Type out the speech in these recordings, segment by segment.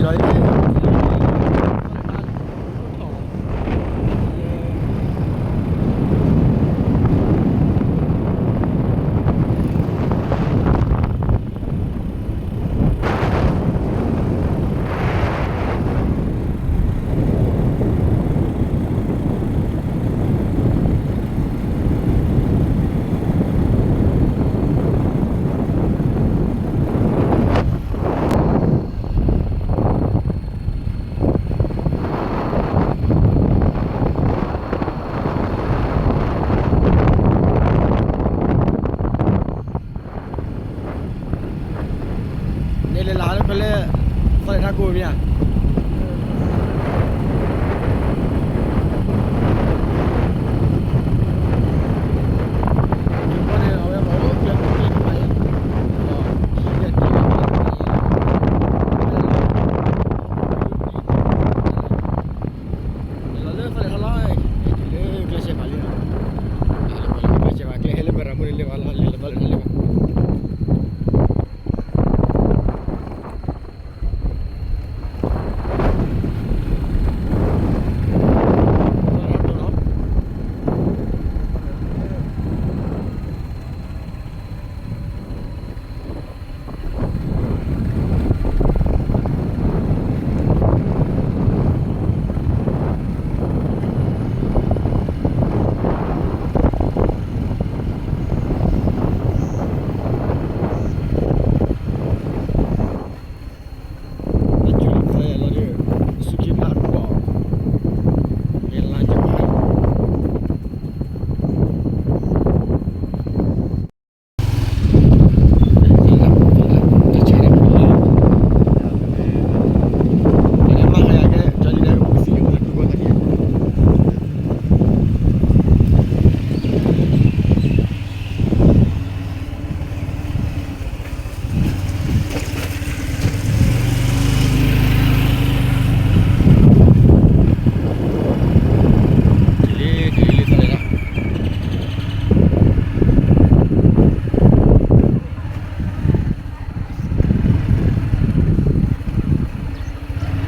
န့ၣ်လဲၤလီၤလၢဖဲလဲၣ်, သီၣ်လဲၤထါကိးမ့ၢ်ဧါ. လဲၤလီၤလၢသီၣ်လဲၤထါလီၤ, လဲၤတုၤလၢကျဲဆဲးဘၣ်လံ, လဲၤလီၤလၢကျဲဆဲးဘၣ်, ကျဲဟဲလၢမဲၢ်ရၤမုၣ်န့ၣ်လၢဘၣ်လီၤ, လဲၤလီၤသ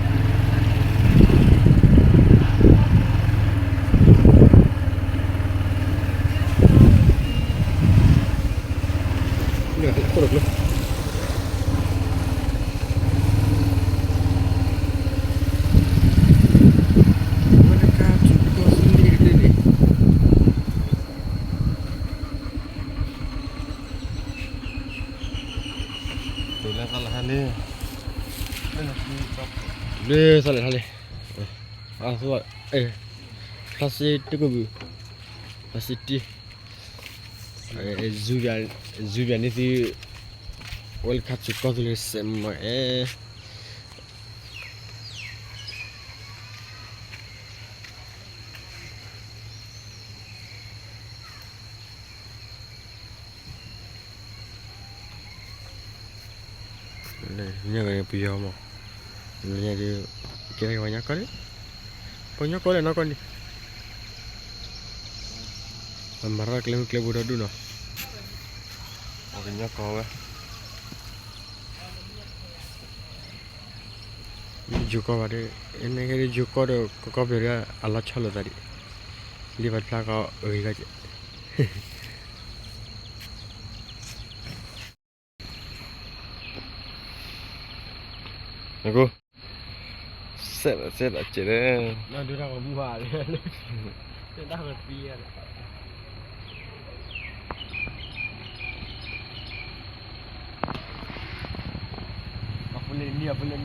ီၣ်လဲၤထါလၢဘၣ်. လၢသီၣ်လဲၤထါလံ, ဖျါစ့တကိးဘု, ဖျါစ့တံ, စူဘျးန့ၢ်သု, ဝဲလၢခါဆူးကီၢ်သူလ့ၤစဲးမီၤအဲ ညၣ်ဂ့ၤပယီၤမး, ညၣ်ဒုး, ကဲပှၤညီကီၢ်လံ, ပှၤညီကီၢ်လၢနီၢ်ကီၢ်န့ၣ်, ပမၤရၢကျဲမုၢ်ကျဲဘိဒီဒူၣ်နီၤ, ပှၤကညီကီၢ်ဝဲ ယိၤကီၢ်ဘၣ်ဒီး, အန့ၣ်ကဲဒ်ယိၤကီၢ်ဒီး ကကီၢ်ပယီၤဒီး အလီၤဆီလိာ်သးဒံး, လံဘၣ်တဖျါကီးအဂ့ၤကီးကဲး, စဲးစဲးစဲးဒီး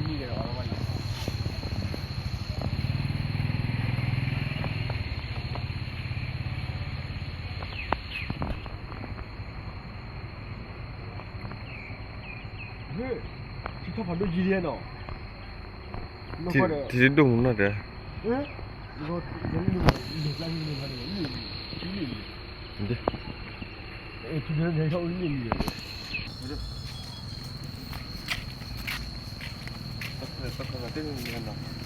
ကဲးဒီး ထံထီၣ်ဖးဒိၣ်ယံၤဒဲးနီၤ, ထံဒိၣ်မူနီၢ်တဲ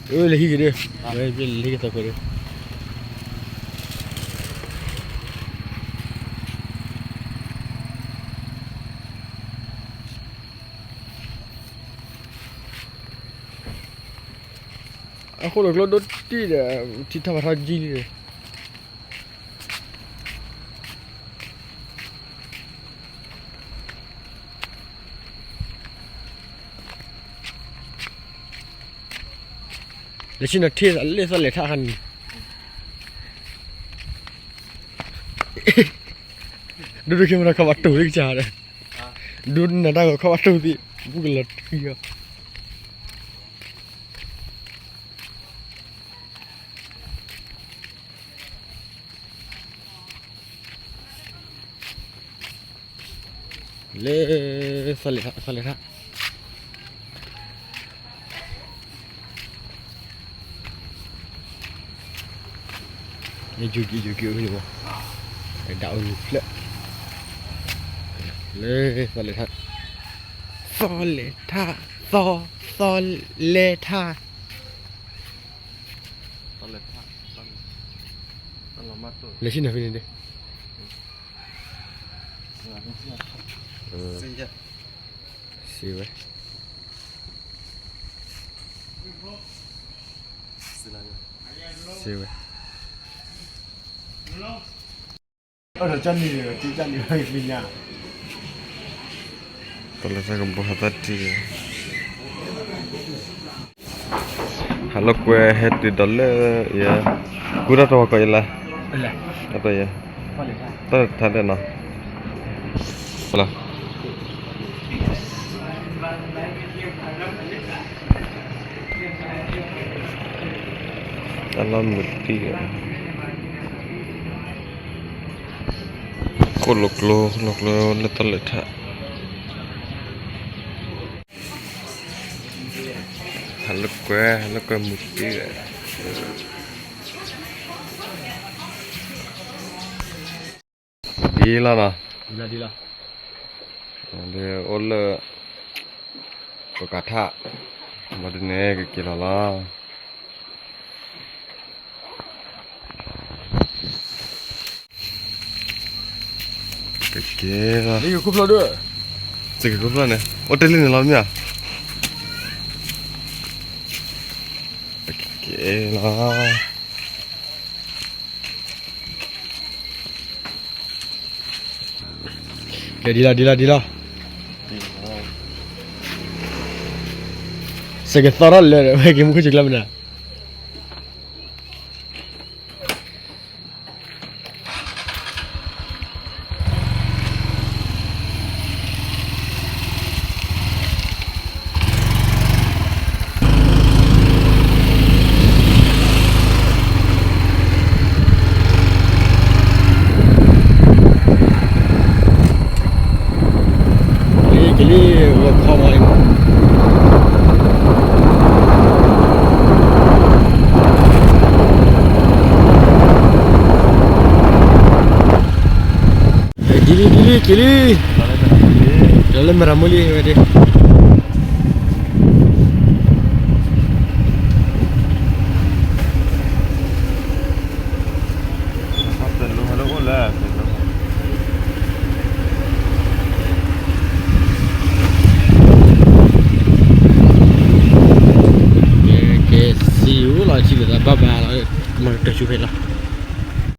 အၢ လဲၤဟံးက့ၤဒီး, လဲၤဟံးက့ၤသးခွဲးဒီး. ဟဲ အဃိဒီးကျိဒိၣ်တံၢ်ဒီး ထံထီၣ်ဘၣ်ထီၣ်ကံလံ. လၢဆ့ၣ်နီၤထံၣ်သးလၢသီလဲၤထၣ်ခါန့ၣ်, ဒိၣ်ဒိၣ်ခဲမၤခီဘၣ်တိၢ်လၢကစၢ်ဒီး, ဒိၣ်နၤတၢ်ဂီၤခီဘၣ်တိၢ်သ့, ပူၣ်ကလီၤထံအီၤ. လၢ သီလဲၤထၣ်, သီလဲၤထၣ်, ယိၤက့ၤ ယိၤက့ၤ ဒၣ်အိၣ်ဖျၢၣ်, လၢ သီလဲၤထၣ်, သီလဲၤထၣ်, သီ, သီလဲၤထၣ်, လဲၤဆ့ၣ်နီၤဖဲန့ၣ်ဒၣ်, စံးဝဲ, စံးဝဲ. တၢ်လၢတၢ်ကဘီဟးတၢ်တံၢ်, ဟးလိာ်ကွဲဟဲတုၤဒီးလၢယဲ, ကူတၢ်တဝီကီးယဲလၢ, တၢ်တထါဒဲးနီၤ, လၢ တၢ်လီၢ်မုာ်တံၢ်, ကိၣ်လိာ်ကျိ လိာ်ကျိလၢသီလဲၤထၣ်, ဟးလိာ်ကွဲ ဟးလိာ်ကွဲမုာ်တံၢ်ဒီး, ဒ်လီၤနီၤ, ဒ်အိၣ်လၢ ပကးထၣ်, ဘၣ်ဒ်န့ၣ်ကက့ၤလီၤလီၤ. ကက့ၤလီၤ, စက့ၤခိၣ်ဖျီၣ်န့ၣ် အိၣ်တ့ၢ်လံန့ၣ်လီၤမ့ၢ်ဧါ, ကက့ၤလီၤ. ကဲဒ်လီၤ ဒ်လီၤ ဒ်လီၤ, စကသီထီၣ်လၢာ် ဝဲက့ၤမူခိၣ်စ့ကျါမနုၤ. က့ၤလံ ဝဲခီမီၤလံမး. ဒ်လံ ဒ်လံ က့ၤလံ, ဒီးလၢမဲၢ်ရမိၢ်လံဝဲဒၣ်. ကဲ စံးဝဲလီၤ ထံၣ်လိာ်သးဘၣ်ဘၣ်လီၤ, မၤတၢ်ဆူဖဲလီၤ.